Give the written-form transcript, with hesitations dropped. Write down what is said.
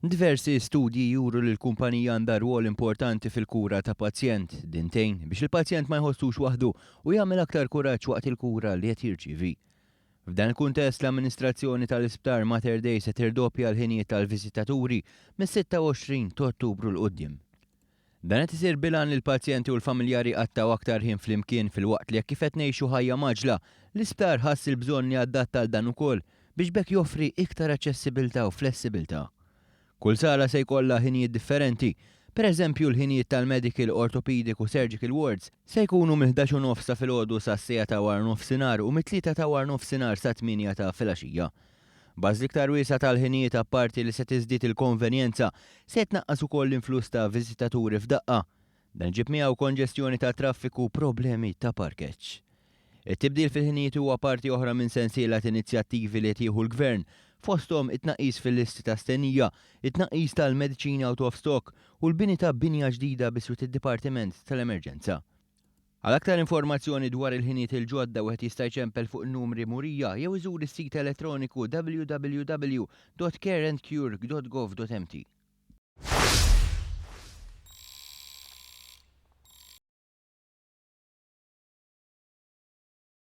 Diversi studji juru li l-kumpanija għandha rwol importanti fil-kura ta' pazjent, din tgħin biex il-pazjent ma jħossux waħdu u jagħmel aktar kuraġġ waqt il-kura li qed jirċievi. F'dan il-kuntest, l-amministrazzjoni tal-Isptar Mater Dei se tirdoppja l-ħinijiet tal-viżitaturi mis-26 ta' Ottubru 'l quddiem. Dan qed isir bil-għan li l-pazjenti u l-familjari jqattgħu aktar ħin flimkien filwaqt li hekk kif qed ngħixu ħajja mgħaġġla, l-isptar ħass il-bżonn li jadatta għal dan ukoll biex b'hekk joffri iktar aċċessibilità u flessibilità. Kull sala se jkollha ħinijiet differenti. Per eżempju, l-ħinijiet tal-medical, orthopedic u surgical wards se jkunu mill-11 u nofs ta' filgħodu sas-siegħa ta' waranofsinhar u mit-tlieta ta' waranofsinhar sat-tmienja ta' filgħaxija. B'għażla iktar wiesgħa tal-ħinijiet apparti li se tiżdied il-konvenjenza, se jitnaqqas ukoll l-influss ta' viżitaturi f'daqqa. Dan iġib miegħu konġestjoni tat-traffiku u problemi ta' parkeġġ. It-tibdil fil-ħinijiet huwa parti oħra minn sensiela t'inizjattivi li qed jieħu l-Gvern, fosthom it-tnaqqis fil-listi ta' stennija, it-tnaqqis tal-mediċini out of stock u l-bini ta' binja ġdida biswit id-Dipartiment tal-Emerġenza. Għal aktar informazzjoni dwar il-ħinijiet il-ġodda wieħed jista' jċempel fuq in-numri murija jew iżur is-sit elettroniku www.careandcure.gov.mt.